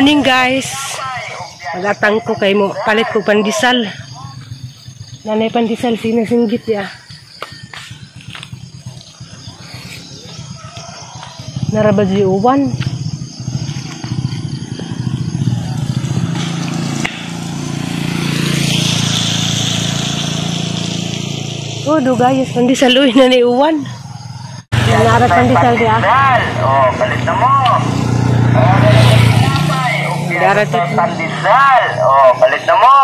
Morning, guys. Magatang ko kay mo palit ko pandesal. Nanay pandesal sinasinggit ya. Naraba di uwan. Oh, dugayos pandesal uy na ni uwan. Nara pandesal diya. Oh, palit na mo. Dara sa pandesal. Oh, palit na mo.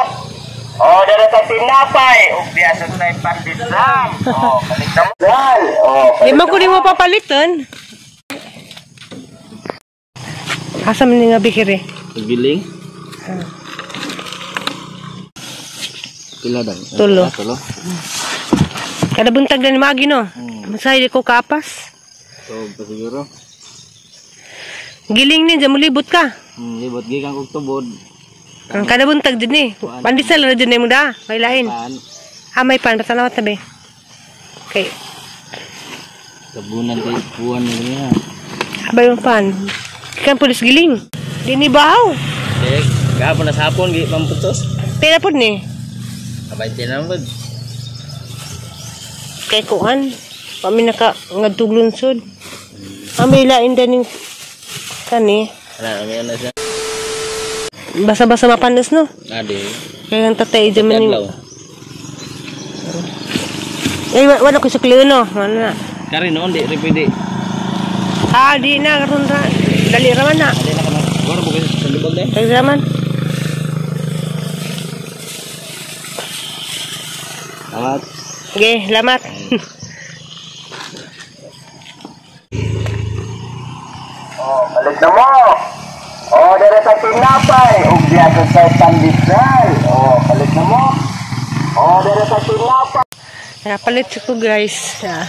Oh, dara sa tinapay. Ug diya sa tay pandesal. Oh, palit na mo. Oh, Di man ko nimo papaliton. Asa man ni nga bikiri? Giling? Pila daw? Tulo. Tulo. Kada buntag na ni Magi, no? Masay di ko kapas. So, pa siguro. Giling ni, dyan mulibot ka. Libot gikan kog tubod. Ang kada buntag dyan ni. Pandesal na dyan ni mo da. May lain. Pan. Ah, may pan. Pasalamat na be. Okay. Sabunan kay buwan niya. Abay yung pan. Ikan pulis giling. Di ni bahaw. Eh, gahapon na sa hapon gi pamputos. Pera po ni. Abay tinamod. Kay kuan. Kami naka ngadtog lungsod. Ang may lain daning kani. Ana, may ano siya. Basa-basa mapanas, no? Ade. Kaya ang tatay dyan man Adlaw. Eh, wala ko sukli, no? Ano na? Kari noon di ri pwede. Ah, di na. Karon ra. Dali raman na. Ade na ka Wala mo kasi sa libag dai. Dali raman. Salamat. Okay, lamat. Oh, palit na mo. Oh, dara sa tinapay. Ug diya sa tay pandesal. Oh, palit na mo. Oh, dara sa tinapay. Nakapalit ko, guys. Ah.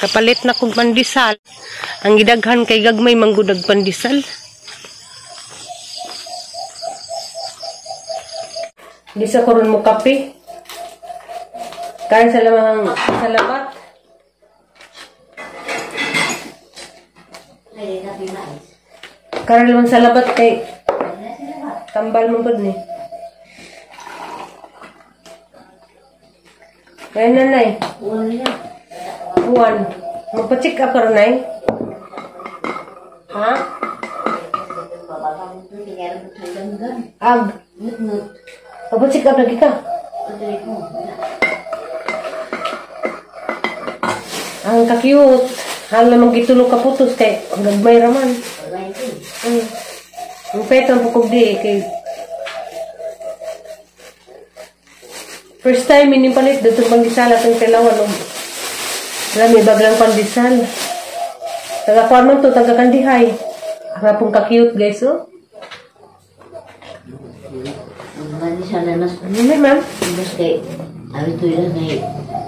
Kapalit na kong pandesal. Ang gidaghan kay gagmay manggudag pandesal. Di sa koron mo kape. Kaya sa lamang salabat. Karon lamang salabat kay tambal man pud ni. Kaya nanay. Buwan. Magpa-check up karon nay. Ha? Ag. Magpa-check up lagi ka. Ang ka-cute. Hala lamang gitulog ka putos kay gagmay raman. Ang peto ang pukog di kay first time ini palit dito pandesal atong tilawan og lami baglang pandesal. Taga kuan man to, taga kandihay. Ang pong ka-cute, guys, oh. Pandesal na mas Ano ma'am? mas kay abi to yun kay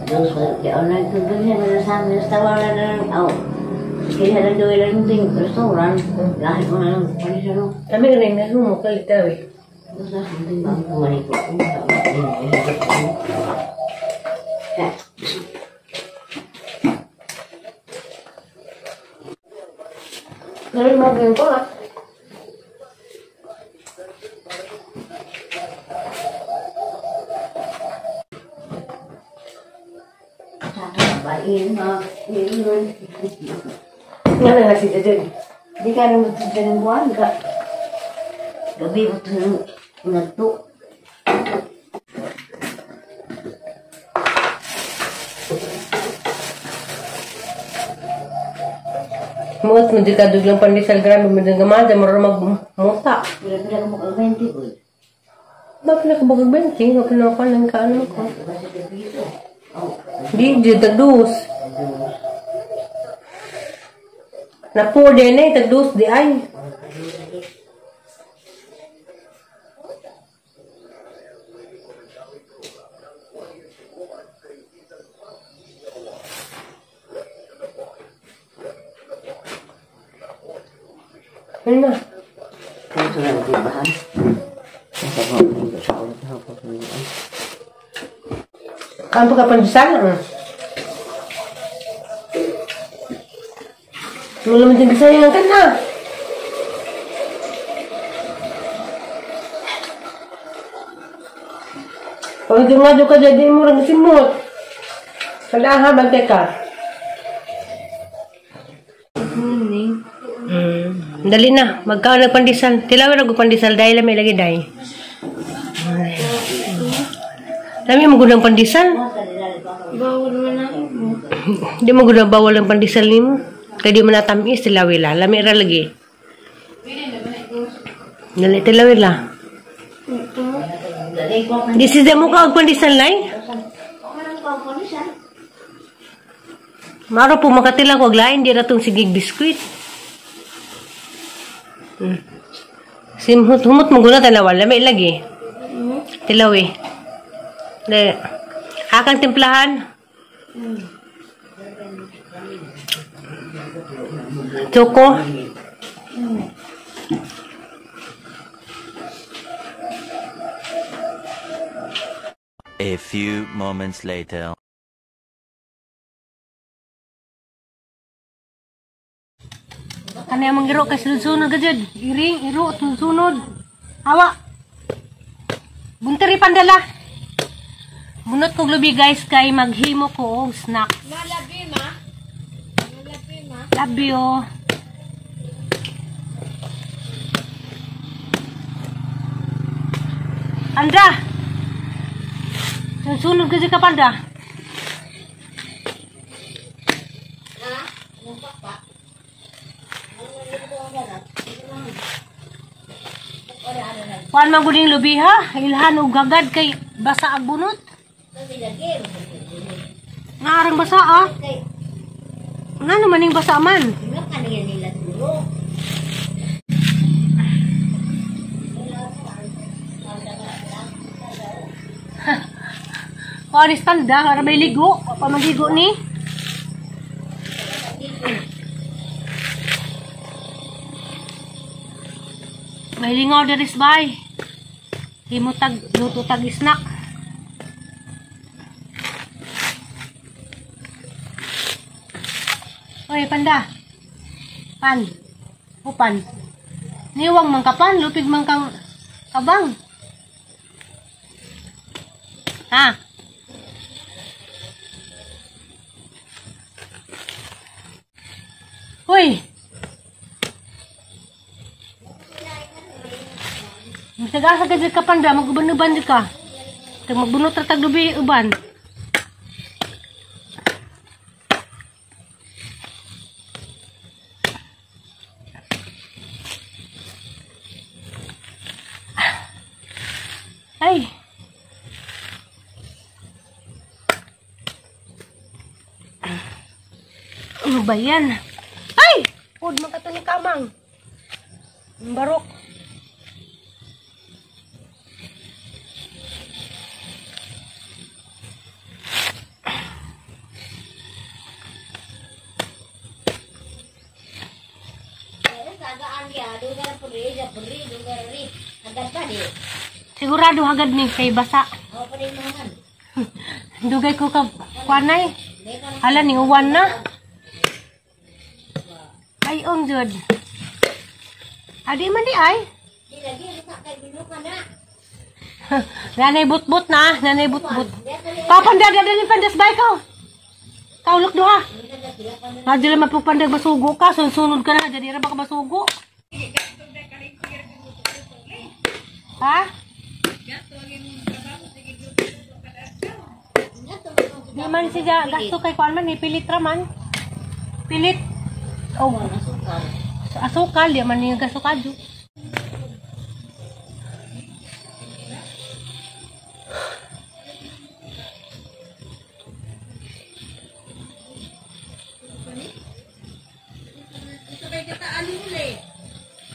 dos kay online to dun na sa amin sa wala na aw. Kaya na doon lang ting restaurant dahil ko na lang pandesal no. Kami rin nga mo kalitaw eh. Basta something ba ang kumani ko. Meron mo ganyan ko ah. Bain na, yun. Nga na nga si Jajan. Di ka naman ito ng buwan ka. Gabi mo ito ng nagto. Muot mo di ka duglang pandesal grabe mo din gamada mo mag muta. Pila-pila ka mo kag-20 ko. Bakit na ka ba kag-20? Bakit na ako lang ka ano ko? Basta ka piso. Oh, Di, di tagdus. Napo din eh, tagdus di ay. Ano na? Ito lang di ba? Sa ko, sa ulit ako. Kampo ka pandesal? Wala man din Bisaya ka na. Pag nga ka dyan, mo rin simot. Kalaha, bantay ka. Dali na, magkaon ng pandesal. Tilawin ako pandesal dahil may lagi dahil. Lami mo gudang pandesal. Bawal man na. Di mo gudang bawal ang pandesal nimo. Kaya di mo natamis, tilawin la. Lami ra lagi. Dali, tilawin la. This is the mukha og pandesal lay. Maro po makatila ko og lain di ra tong sigig biskuit. Simhut humot mo guna tanawa lami lagi. Tilawi. De akang timplahan. Choco. A few moments later. Kani among iro kay sunod-sunod ka jud. Iring iro sunod-sunod. Awa. Buntiri pandala. Bunot kog lubi guys kay maghimo ko og snack. Malabi ma. Malabi ma. Labi oh. Anda. Sunod ka jud ka panda. Kuan man gud lubi ha, ilhan og gagad kay basa ang bunot. Ngarang basa ah. Ngano maning basa man? Kuan istanda para may ligo, pa maligo ni. May lingaw diri bay. Himo tag luto tag snack. Oy panda. Pan. Upan. Niwang man ka pan, lupig man kang kabang. Ha? Hoy. Magtag-asa ka dyan ka panda, maguban-uban dyan ka. Tag magbunot ra tag lubi uban. Ay. Ano ba yan? Ay! Pud man ka to ni kamang. Barok. Sigurado hagad ni kay basa. Dugay ko ka kuanay. Hala ni uwan na. Ay ong jud. Adi man di ay. Nanay butbut na, nanay butbut. Papanda dali pandas bay ko. Kaulok duha. Adili mapupandag masugo ka, sunod ka na jadi ra ba ka masugo? Ha? Di man siya gasto kay kuan man ni pilit ra man. Pilit. Oh, asukal di man niya gasto kadyo.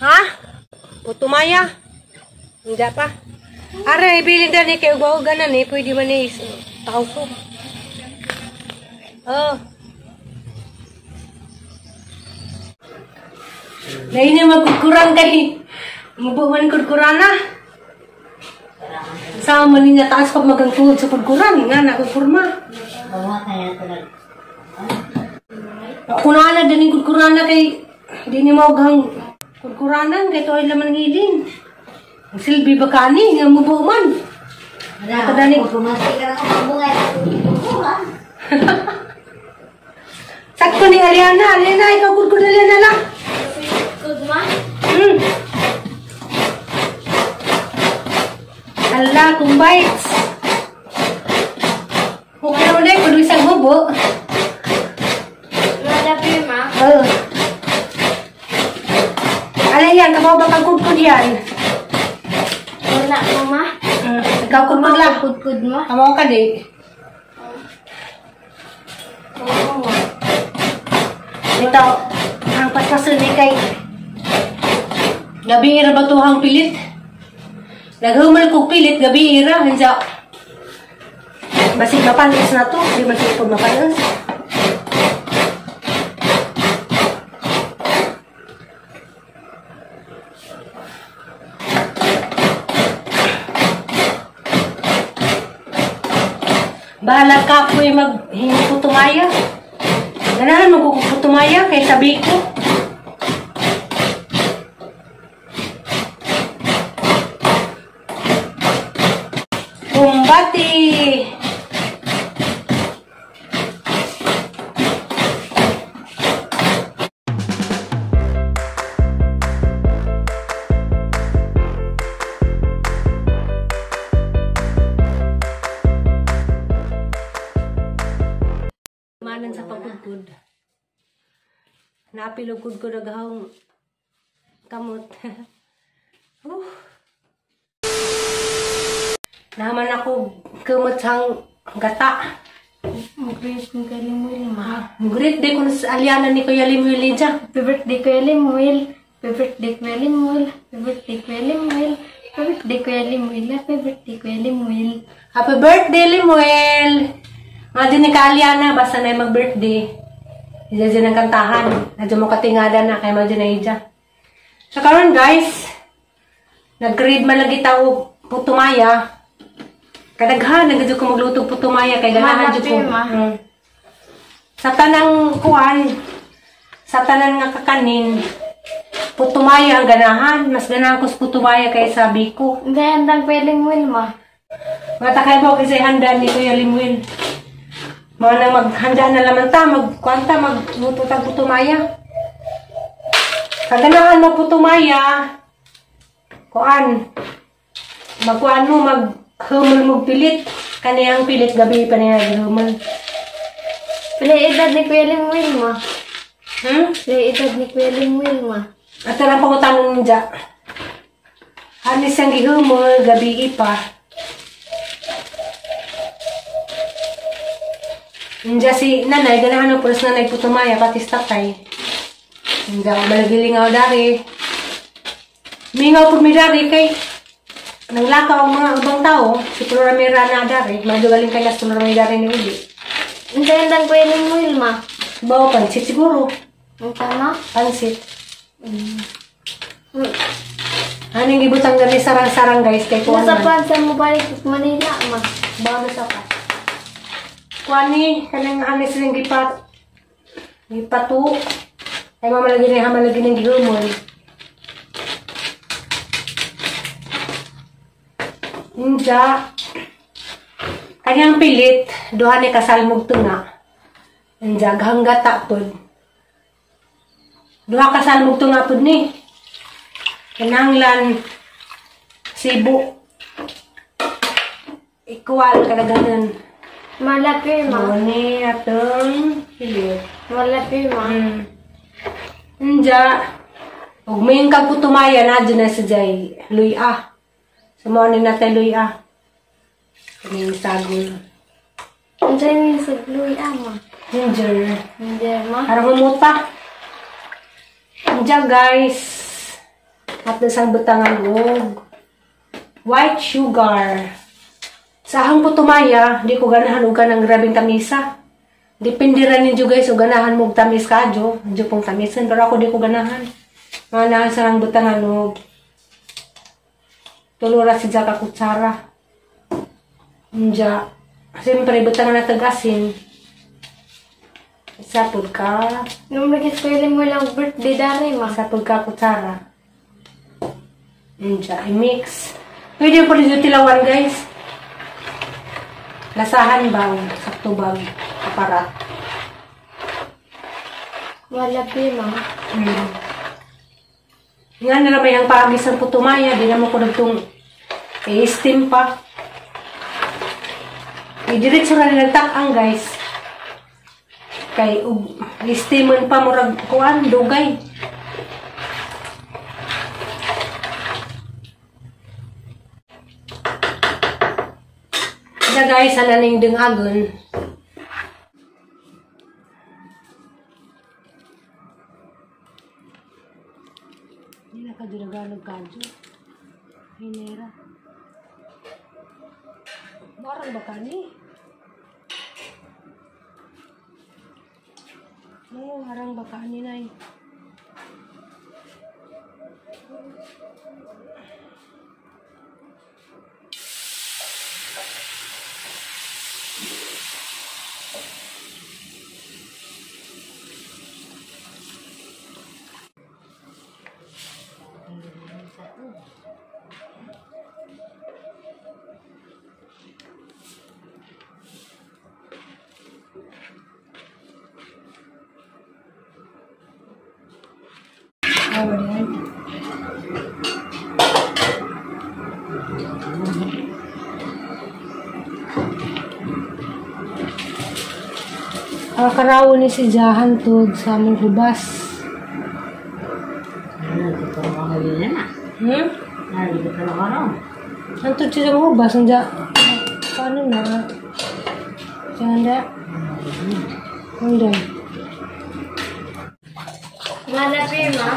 Ha? Putumaya? Hindi pa. Are, ibilin na ni kay uga-uga na ni. Pwede man ni tauso. Oh. Lain niya magkukurang kay mubo man kurkurana. Sa man niya taas pag magang tuhod sa kurkuran. Nga na kurkurma. Kunana din kudkurana kay di ni mo gang kudkuranan kay tuoy laman ng ilin. Ang silbi ba kani nga mubo man. Wala, kumasi ka na kapabungay. Sakto ni Aliana, Aliana ikaw kudkud Aliana lang. Good ma. Ala, kung bites. Okay na ulit, kung isang hubo. Malapi ma. Oo. Ala yan, kapaw ba kang kudkud yan? Wala ko ma. Ikaw kudkud lang. Kudkud ma. Kamaw ka di. Oo ma. Ito, ang paspasun ni kay gabi ira ba tuhang pilit? Naghumal kong pilit, gabi ira. Hinsa, basig mapanis na to. Di man siya mapanis. Bahala ka po yung maghingi ko tumaya. Ganahan mo ko tumaya kay sabi ko. Kumbati! Manan sa pagkudkud. Napilog kudkud agahong kamot. Naman ako kumot sang gata. Mag-greet ko kay Limuel ma. Mag-greet day ko sa Aliana ni Kuya Limuel dyan. Happy birthday Kuya Limuel. Happy birthday Kuya Limuel. Happy birthday Kuya Limuel. Happy birthday Kuya Limuel. Happy birthday Kuya Limuel. Happy birthday Limuel! Nga din ni ka Aliana, basta na yung mag-birthday. Isa dyan ang kantahan. Nadyo mo katingada na, kaya mo dyan na ija. So karon guys, nag-grade man lagi tao putumaya. Kadaghan, nagdyo ko magluto putumaya, kay ganahan dyo ko. Sa tanang kuan, sa tanan nga kakanin, putumaya ang ganahan. Mas ganahan ko sa putumaya kaysa biko. Hindi, handang Kuya Limuel ma. Matakay mo kasi handa ni Kuya Limuel. Mga nang maghanda na laman ta, magkwanta, magluto tag putumaya. Kaganahan mo putumaya, kuan, magkuan mo, maghumul mo pilit. Kaniyang pilit, gabi pa niya naghumul. Pila edad ni Kuya Limuel ma. Pila edad ni Kuya Limuel ma. At lang pangutanon niya. Hanis siyang gihumul, gabi pa. Hindi si nanay, ganahan mo pulos nanay putumaya, pati tatay. Hindi ako malagilingaw dari. Mingaw po mi dari kay nanglakaw ang mga ubang tao. Si Floramira na dari. Madugaling kaya si Floramira dari ni Uli. Hindi handang Kuya Limuel ma. Bawa pansit siguro. Ang tama? Pansit. Anong ibutang gani sarang-sarang guys kay kuan Nasa man. pansa mo balik Manila ma. Bawa sa pa. Kuani kanang anis ning gipat gipatu. Ay mamalagi ni hamalagi ning gihumon. Inja. Kanyang pilit duha ni kasalmog tunga. Inja ghanggata pod. Duha kasalmog tunga pod ni. Kinahanglan sibo. Equal kadaghanan. Malapi ma. Muni atong pilit. Malapi ma. Inja. Ug may kag putumaya na dyan na sa jay luya. Sa ni natin luya. Kaning sagol. Unsa ni sa luya ma? Ginger. Ginger ma. Parang humuta. Inja guys. At nasang butangan og white sugar. Sa ahang putumaya, di ko ganahan og ganang grabeng tamisa. Depende ra ninyo guys, og ganahan mo og tamis kadyo, medyo pong tamisan, pero ako di ko ganahan. Manahan sa lang butangan og tulura si Jaka kutsara. Inja, siyempre butangan na tag asin. Isa pud ka. Nung nag-eskwela mo lang birthday dali ma. Isa pud ka kutsara. Inja, i-mix. Pwede po rin yung tilawan, guys. Lasahan bang? Sakto bang? Aparat. Wala pa, ma. Nga na may ang paagis ang putumaya. Di naman ko nagtong i-steam pa. I-diretso na nilang takang, guys. Kay i-steaman pa murag kuan, dugay. Na guys, sana ning dengagon. Hindi na kadulagalog kadyo. Hinera. Barang ba kani? Oo, harang ba kani nay? Karawo ni si Jahan tod sa among hubas. Antod siya sa among hubas. Anja, paano na? Jangan da. Hindi. Mana ma?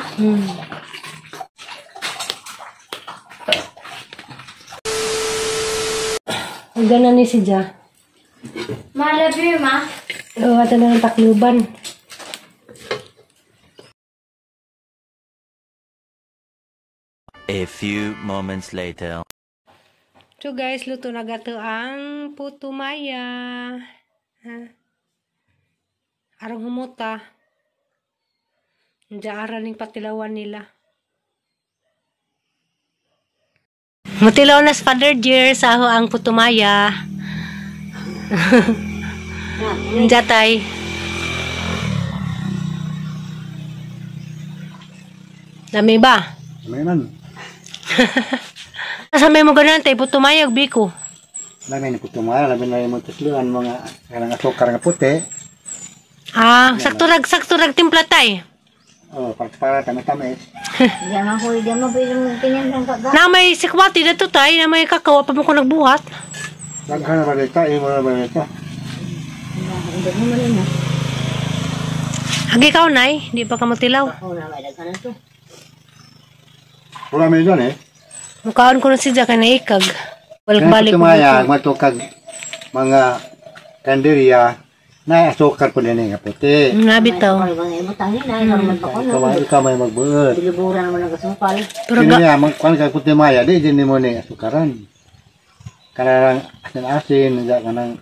Ang gana ni si Ja. Malabi ma? Oo, ata na ng takluban. A few moments later. So guys, luto na gato ang puto maya. Ha? Arang humuta. Diyan aral ning patilawan nila. Matilaw na sa Father Dear sa aho ang puto maya. Diyan tay. Dami ba? Dami man. Sa may mo ganan tay puto maya ug biko. Dami ni puto maya, labi na yung tisluan mga kanang asukar nga puti. Ah, sakto rag timpla tay. Oh, para tamis-tamis. Na may sikwati na to tay, na may kakao pa mo ko nagbuhat. Daghan na ba dito? Imo na ba dito? Agi ka nay, di pa ka matilaw. Wala may dyan eh. Mukaon ko na si Jack na ikag. Balik-balik. Kaya maya, matukag mga kanderiya na asukar po din nga puti. Nabitaw. Ikaw may magbuot. Pero Kini niya, magkuhan ka puti maya, di din mo ni asukaran. Kanarang asin-asin, kanang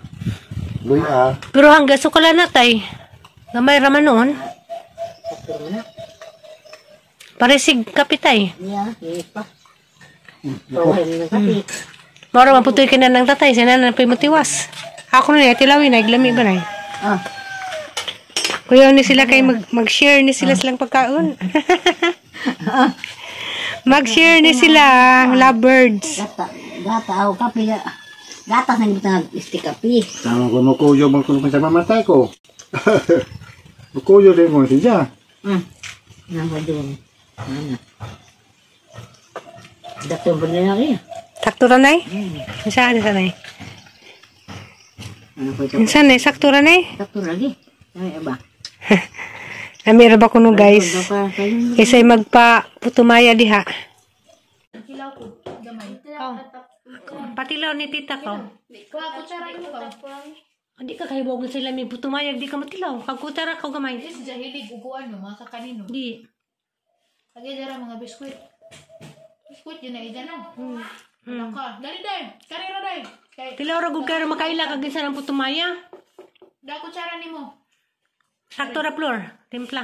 luya. Pero hanggang sukala na tay. Gamay raman noon. Paresig kapitay. Moro maputoy ka na ng tatay, siya na mutiwas. Ako na niya, tilawin na, iglami ba na? Kuya ni sila kay mag-share ni sila silang pagkaon. Mag-share ni sila, lovebirds. Gata, ako kape. Gata sa nang isti kape. Tama ko makuyo mo kung sa mamatay ko. Makuyo din mo siya. Nang doon. Ano? Dakto ba na rin? Sakto ra nay? Saan sa nay? Ano ko ito? Saan nay? Sakto ra nay? Dakto lagi. Ay ba? Namira ba kuno guys? Kaysa magpa putumaya diha. Oh. Patilaw ni tita ko. Hindi ka kahibog sila may putumayag, di ka matilaw. Kag kutsara ka gamay. Di si Jahilig uguan no, mga kakanino. Di. Lagi dara mga biskuit. Biskuit yun na ida no. Ka. Dali day. Karera day. Kay Tilaw ra gud kayo makaila kag ginsa ng putumaya. da kutsara nimo. Sakto ra, Flor. Timpla.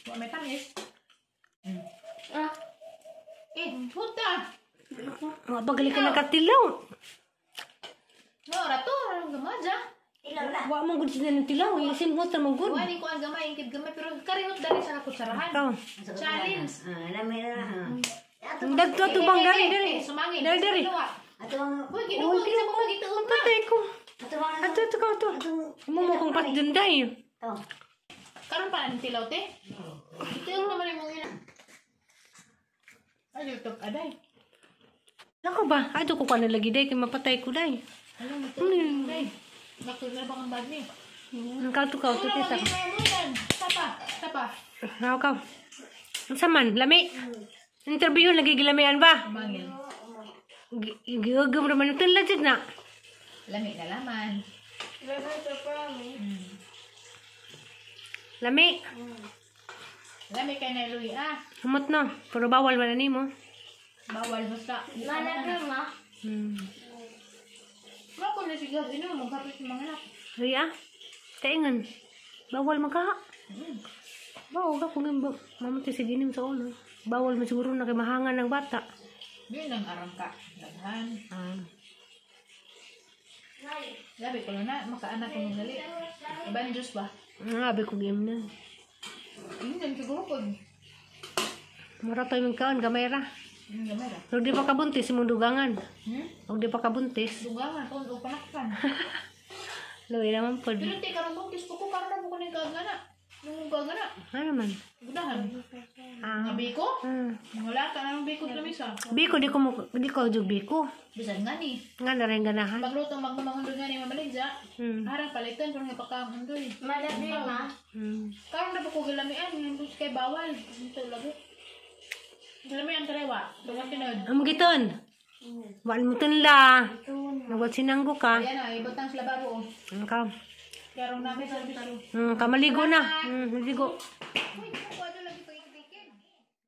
Wa may tamis. Ah. Eh, puta. Wa pa gali ka nakatilaw. No, rato, gamaja. Wa man gud sila ng tilaw. Isimhot ra man gud. Wa ni ko ang gamay, ingkid gamay pero karihot dali sa kutsarahan. Ikaw. Challenge. Ah, lami na. Dagto tubang dali dali. Eh, sumangin. Dali dali. Ato ang Uy, Ginoo, kinsa mo magituon pa. Patay ko. ato ang Ato ato ka ato. Mo mo kong patdunday. To. Karon pa ang tilaw te. Ituon naman imong ina. Ay, YouTube aday. Ako ba? Ato ko pa na lagi day kay mapatay ko day. Ano mo to? Day. Bakit na bang ang bag ni? Ang kalto ka ato Wala tita. man Tapa, tapa. Ako ka. Unsa man lami? Interview lagi gilamian ba? Mangil. Giugom ra man ito legit na. Lami na laman. Lami. Lami kay na Louie ah. Humot no. Pero bawal man na nimo. Bawal basta. Malaki ma. Wala ko na siya ino mo kapit sa mga anak. Riya. Taingan. Bawal magkaha. Bawal ka kung yung mamatay sa ginim sa ulo. Bawal man siguro na kay mahangan ng bata. Yun ang arangka. Daghan. Ah. Labi ko na makaanak ko ng dali. Banjos ba? Ang abi ko game na. Yun ang siguro ko. Mura tayo mong kaon, gamay ra. Yung gamay ra. Huwag di pa kabuntis, imong dugangan. Hmm? Huwag di pa kabuntis. Dugangan kung o panakpan. Luwi naman po. Pero ti karon buntis ko ko karon na mo ko ning kagana. Nung kagana. Ano man? Gudahan. Ah. Mga biko? Ah. Wala ka nang biko sa lamisa. Biko, di ko jug biko. Bisan nga ni. Nga na rin ganahan. Pagluto magmamang nga ni Mama Liza. Harang palitan kung nga pagkaang undoy. Malaki ma. Karon na po ko gilamian, nga kay bawal. Ito lagi. Gilamian tarewa. Dugang tinod. Ang giton. Wal mo tunla. Nawat sinanggo ka. Ayan na, ibutang sa lababo. Ang ka. Karon namin sa service. Kamaligo na. Maligo. Uy,